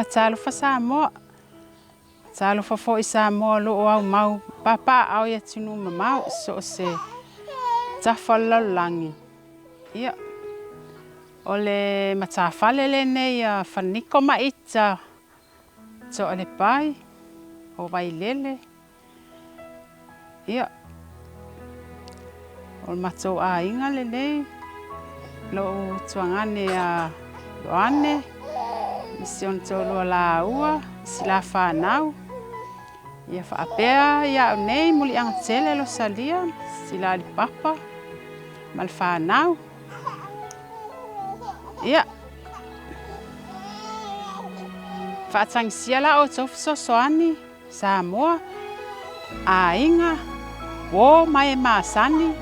Faatalofa Samoa, Talofa foi Samoa o lo o aumau papaaao i atunuu mamao i so o se tafa o le lalolagi. Ia, o le matafale lenei a Faniko ma Ita Toalepai o Vailele. Ia, o le matou aiga lenei, lou tuagane a Loane, ma si ona toalua laua, si la fanau. Ia faapea ia au nei Muliaga Tele Losalia, sila Alipapa ma le fanau. Ia, faatagisia la outou fesoasoani Samoa, aiga, uo ma e masani,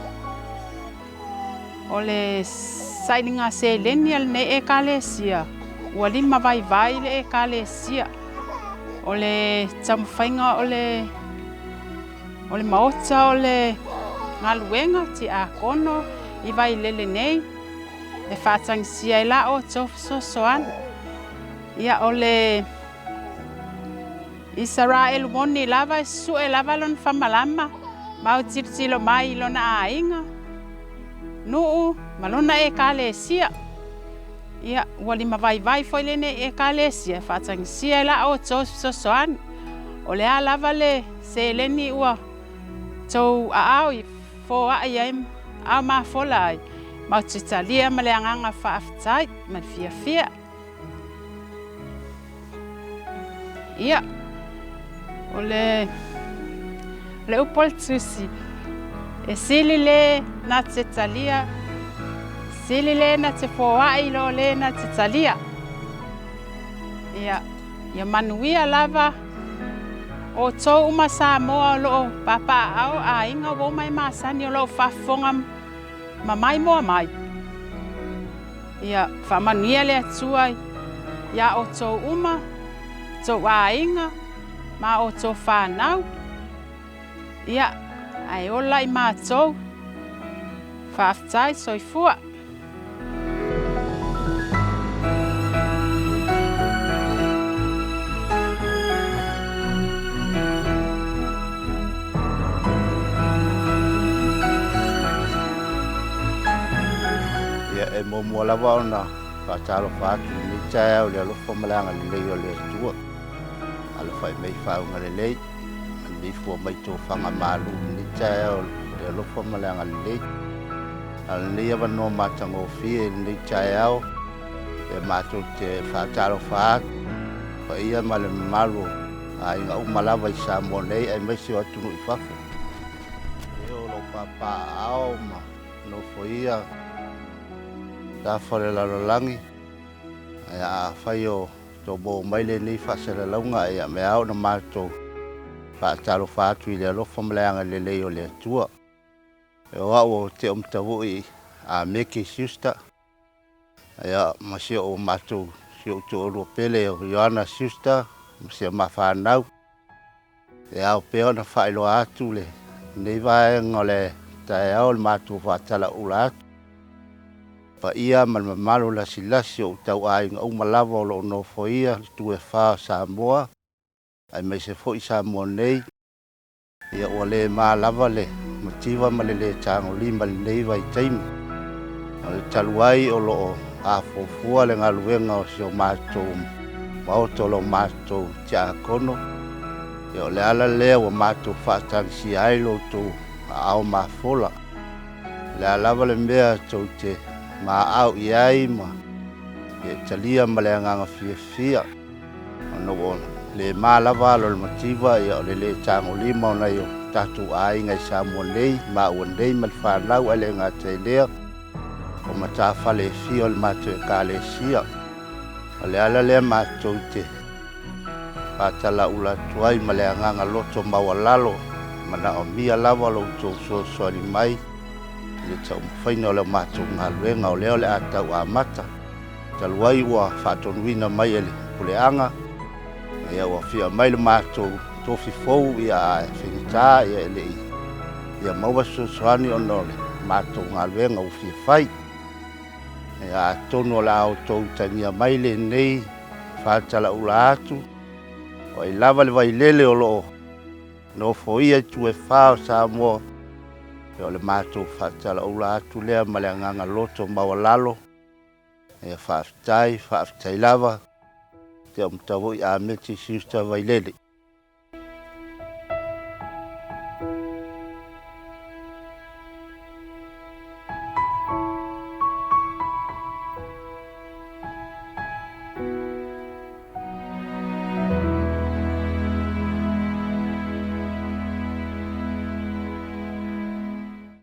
o le sailiga seleni a lenei Ekalesia, ua limavaivai le Ekalesia. O le taumafaiga o le o le maota o le galuega tiakono i Vailele nei, e faatagisia ai la outou fesoasoani. Ia, o le Isaraelu moni lava e sue lava lona famalama ma autilotilo mai i lona aiga, nuu ma lona Ekalesia. Ia, ua limavaivai foi lenei Ekalesia e faatagisia ai la outou fesoasoani. O le a lava le seleni ua tou aao i foai ai aao mafola ai, matou te talia ma le agaga faafetai ma le fiafia. Ia, o le le upu a le Tusi, e sili le na te talia, sili le na te foai i lo le na te talia. Ia, ia manuia lava outou uma Samoa o lo o papaaao aiga, uo ma e masani o lo o faafofoga ma maimoa mai. Ia faamanuia le Atua iā outou uma, outou aiga ma outou fanau. Ia, ae ola i matou. Faafetai, soifua. Ia, e muamua lava ona faatalofa atu i lenei taeao i le alofa ma le agalelei o le Atua. Alafai mai faauga lelei, ma lenei fua mai tofaga malu i lenei taeao i le alofa ma le agalelei. A o lenei avanoa matagofie i lenei taeao, e matou te faatalofa atu paia ma le mamalu o aiga uma lava i Samoa nei aemaise o atunuu i fafo. E o lo o papaaao ma nofoia tafa o le lalolagi, ae afai o tou maua mai lenei faasalalauga, ia me ao ona matou faatalofa atu i le alofa ma le agalelei o le Atua. E o au o Te Omatavui a Meke Schuster, ia ma si o matou si ou toalua pele o Ioana Schuster ma si a mafanau. E ao pea ona faailoa atu lenei vaega o le taeao le matou faatalaula atu. Paia ma le mamalu lasilasi o ou tauaiga uma lava o lo o nofoia le itu e fa o Samoa, aemaise foi Samoa nei. Ia ua le ma lava le mativa ma le le tagolima i lenei vaitaimi. O le talu ai o lo o afuafua le galuega o si o matou maota o lo matou tiakono. Ia o le ala lea ua matou faatagisia ai lo outou aao mafola. O le a lava le mea tou te maau i ai ma ia talia ma le agaga fiafia. Ona ua le ma lava alo o le mativa, ia o le le tagolima o nai o tatou aiga i Samoa nei, maua nei ma le fanau, ae le gata i lea, o matafale e fia o le matou Ekalesia. O le ala lea matou te faatalaula atu ai ma le agaga loto maualalo, manaomia lava lo outou fesoasoani mai i le taumafaiga o le matou galuega o lea o le a tau amata. Talu ai ua faatonuina mai e le puleaga, ia ua fia mai le matou tofi fou, ia ae faigata ia e le i ia maua se fesoasoani ona o le matou galuega ua fia fai. Ia atonu o le a outou utagia mai lenei Faatalauula atu, o ai lava le Vailele o lo o nofoia itu e fa o Samoa, ia o le matou faatalauula atu lea ma le agaga loto maualalo. Ia faafetai, faafetai lava. Te o mataua i Ameti Siusta Vailele.